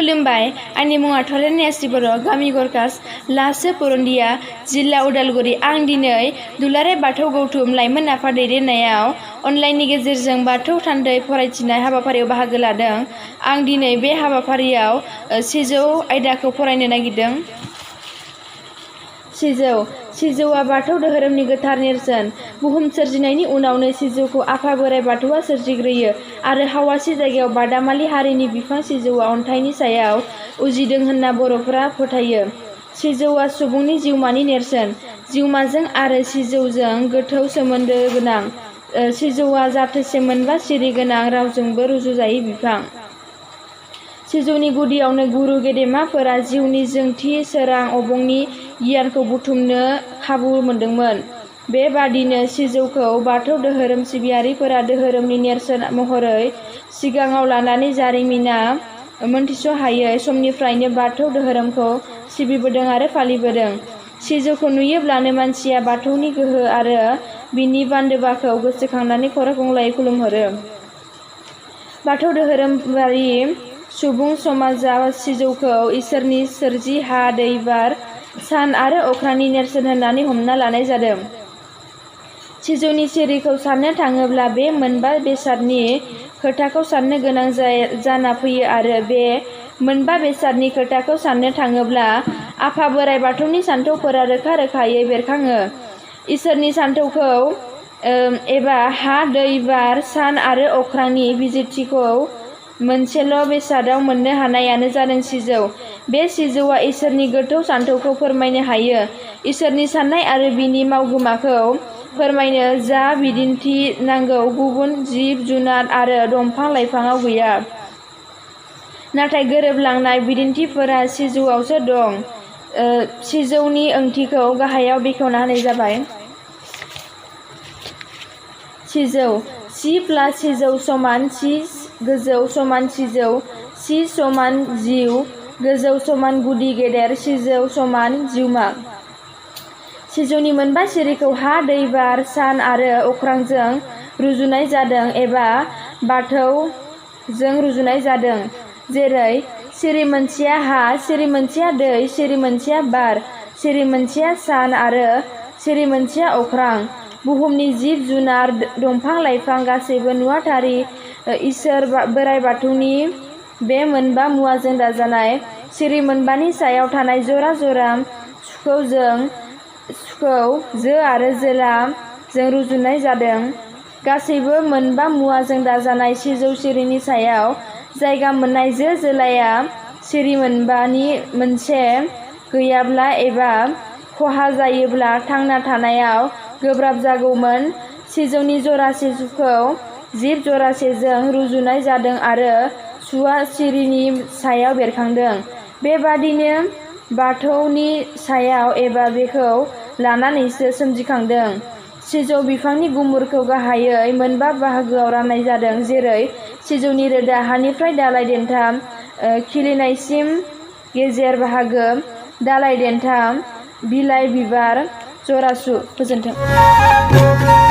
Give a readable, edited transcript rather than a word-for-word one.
खुलुमबाय। आंनि मुङा थलेन नेस्रि बर', गामि गरकास, लासो पुरन्दिया, जिल्ला उदालगुरि। आं दिनै दुलाराय बाथौ गौथुम लाइमोन आफाद दैदेननायाव अनलाइननि गेजेरजों बाथौ थान्दै फरायथिनाय हाबाफारियाव बाहागो लादों। आं दिनै बे हाबाफारियाव सिजौ आयदाखौ फरायनो नागिरदों। सिजौआ बाथौ धोरोमनि गोथार नेरसोन। बुहुम सोरजिनायनि उनावनो सिजौखौ आफा बोराइ बाथौआ सोरजिग्रोयो आरो हावासि जायगायाव बादामालि हारिनि बिफां सिजौआ अन्थाइनि सायाव उजिदों होनना बर'फोरा फोथायो। सिजौआ सुबुंनि जिउमानि नेरसोन। जिउमाजों आरो सिजौजों गोथौ सोमोन्दो गोनां। सिजौआ जाथोसे मोनबा सिरि गोनां रावजोंबो रुजुजायै बिफां। सिजौनि गुदियावनो गुरु गेदेमाफोरा जिउनि जोंथि सोरां अबंनि गियानखौ बुथुमनो खाबु मोनदोंमोन। बेबादिनो सिजौखौ बाथौ धोरोम सिबियारिफोरा धोरोमनि नेरसोन महरै सिगाङाव लानानै जारिमिना मोनथिस'हायै समनिफ्रायनो बाथौ धोरोमखौ सिबिबोदों आरो फालिबोदों। सिजौखौ नुयोब्लानो मानसिया बाथौनि गोहो आरो बिनि बान्दोबाखौ गोसोखांनानै खर' गंग्लायै खुलुमहरो। बाथौ धोरोमारि सुबुं समाजा सिजौखौ इसोरनि सोरजि हा, दै, बार, सान आरो अख्रांनि नेरसोन होननानै हमना लानाय जादों। सिजौनि सिरिखौ साननो थाङोब्ला बे मोनबा बेसादनि खोथाखौ साननो गोनां जाना फैयो आरो बे मोनबा बेसादनि खोथाखौ साननो थाङोब्ला आफा बोराइ बाथौनि सानथौफोरा रोखा रोखायै बेरखाङो। इसोरनि सानथौखौ एबा हा, दै, बार, सान आरो अख्रांनि बिजिरथिखौ मोनसेल' बेसादाव मोननो हानायानो जादों सिजौ। बे सिजौआ इसोरनि गोथौ सानथौखौ फोरमायनो हायो। इसोरनि साननाय आरो बिनि मावगोमाखौ फोरमायनो जा बिदिन्थि नांगौ गुबुन जिब जुनार आरो दंफां लाइफाङाव गैया। नाथाय गोरोबलांनाय बिदिन्थिफोरा सिजौआवसो दं। सिजौनि ओंथिखौ गाहायाव बेखेवना होनाय जाबाय। सिजौ। सि प्लास सिजौ समान सि गोजौ समान सिजौ। सि समान जिउ। गोजौ समान गुदि गेदेर। सिजौ समान जिउमा। सिजौनि मोनबा सिरिखौ हा, दै, बार, सान आरो अख्रांजों रुजुनाय जादों एबा बाथौजों रुजुनाय जादों। जेरै सिरि मोनसेया हा, सिरि मोनसेया दै, सिरि मोनसेया बार, सिरि मोनसेया सान आरो सिरि मोनसेया अख्रां। बुहुमनि जिब जुनार दंफां लाइफां गासैबो नुवाथारि इसोर बोराइ बाथौनि बे मोनबा मुवाजों दाजानाय। सिरि मोनबानि सायाव थानाय जरा जरा सुखौ जो आरो जोला जों रुजुनाय जादों। गासैबो मोनबा मुवाजों दाजानाय सिजौ सिरिनि सायाव जायगा मोननाय जो जोलाया सिरि मोनबानि मोनसे गैयाब्ला एबा खहा जायोब्ला थांना थानायाव गोब्राब जागौमोन। सिजौनि जरासे सुखौ जिब जरासेजों रुजुनाय जादों आरो सुआ सिरिनि सायाव बेरखांदों। बेबादिनो बाथौनि सायाव एबा बेखौ लानानैसो सोमजिखांदों। सिजौ बिफांनि गुमुरखौ गाहायै मोनबा बाहागोआव राननाय जादों। जेरै सिजौनि रोदा हानिफ्राय दालाइ देन्था खिलिनायसिम गेजेर बाहागो, दालाइ देन्था, बिलाइ, बिबार, जरासु। गोजोन्थों।